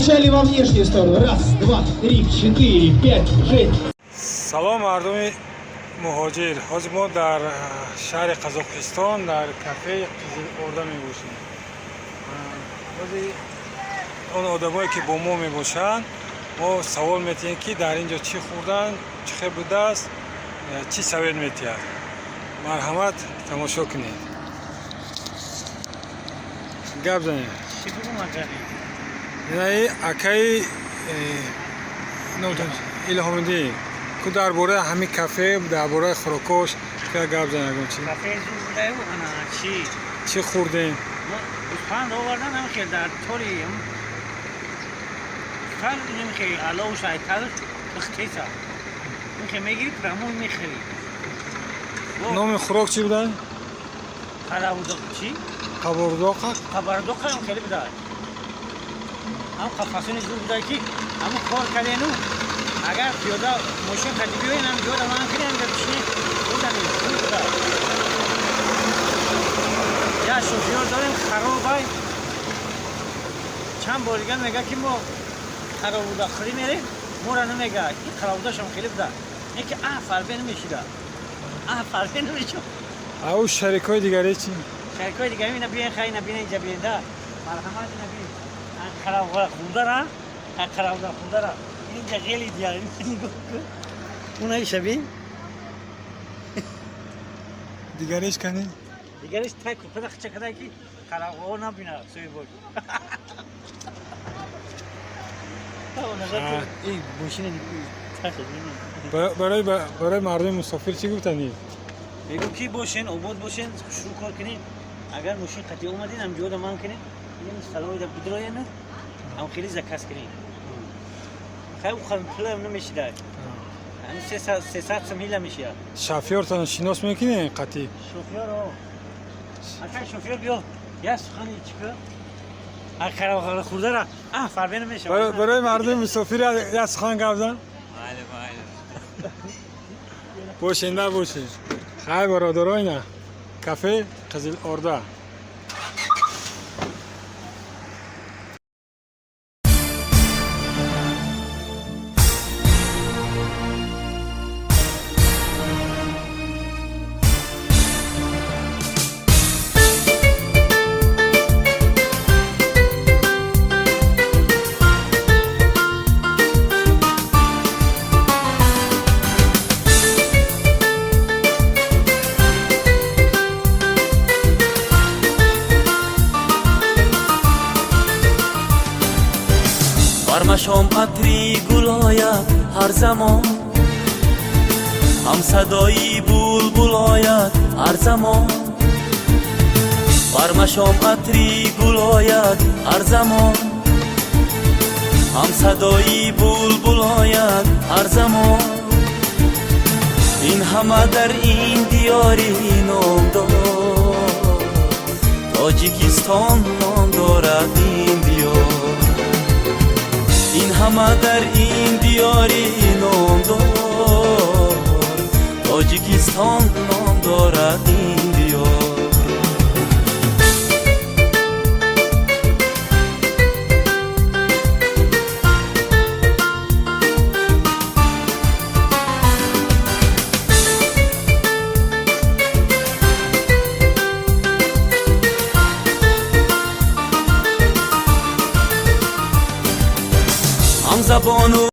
Побежали во внешнюю сторону. Раз, два, три, четыре, пять, шесть. Салом, мардуми муҳоҷир! Ҳозир мо дар шаҳри Қазоқистон дар кафеи Қизилорда мебошем. Ҳозир он одамое, ки бо мо мебошанд, мо савол метиҳем, ки дар ин ҷо чӣ хӯрданд, чӣ хел будааст, чӣ совет метиҳад. Марҳамат, тамошо кунед, гап занед. Инаи акаи Илҳомиддин ку дар бораи ҳамин кафе, дар бораи хӯрокош ка гап зан, ягон чи. Кафе зур будаю, ана чӣ? Чӣ хӯрдем? Гӯспанд овардан, ҳам хел дар тори гӯспанд, ин хел алову шайталш пухтеса, ин хел мегири, прямой мехӯри. Номи хӯрок чӣ буда? Қаравудоқ чӣ? Қабурдоқа. Қабардоқа ҳам хеле буда, ҳам қафасони зур буда, ки ҳамун кор кардену агар пиёда мошин қади биёен, ҳам ҷода ман кунем, дар пишне будани зур буда. Я шофёр дорем, харобай, чанд бор дигар мега, ки мо қаровуда хӯрӣ мерем, мора намега. Ин қаровудашам хеле буда, не ки а фарбе намешида, а фарбе намешид. Ау шарикҳои дигаре чӣ? Шарикҳои дигари ина биен, хай, ина бинен, инҷа биенда, марҳамат, ина бин, қаровуда хӯрдара, қаровуда хӯрдара инҷа ғели дия, нигоҳ кун, унаиша бин. Дигареш кани? Дигариш тай купада хича када, ки қаравғо набина соҳибош. Мошина. Барои мардуми мусофир чӣ гуфтанӣ? Мегӯ, ки бошен, обод бошен, хушрӯ кор кунед. Агар мошин қатъи омадин, ҳам ҷода ман кунед, ин салоида бидроена, ҳам хеле заказ кунед. Хай, пулам намешида, ҳамин 300 сом ҳила мешида. Шофёртон шинос мекунед қатъӣ? Шофёр, акай шофёр, биё, я сухани чӣ кӯ қаравғала хӯрдара а фарбе намешава. Барои мардуми мусофир як сухан гап зан. Майли, майли. Бошен, набошен. Хай, бародаро, ина кафе Қизилорда. Бармашом атри гул ояд ҳар замон, ҳам садои булбул ояд ҳар замон. Бармашом атри гул ояд ҳар замон, ҳам садои булбул ояд ҳар замон. Ин ҳама дар ин диёри номдор, Тоҷикистон ном дорад ин диёр. Ин ҳама дар ин диёри номдор, Тоҷикистон ном дорад ин диёр. Ҳамзабону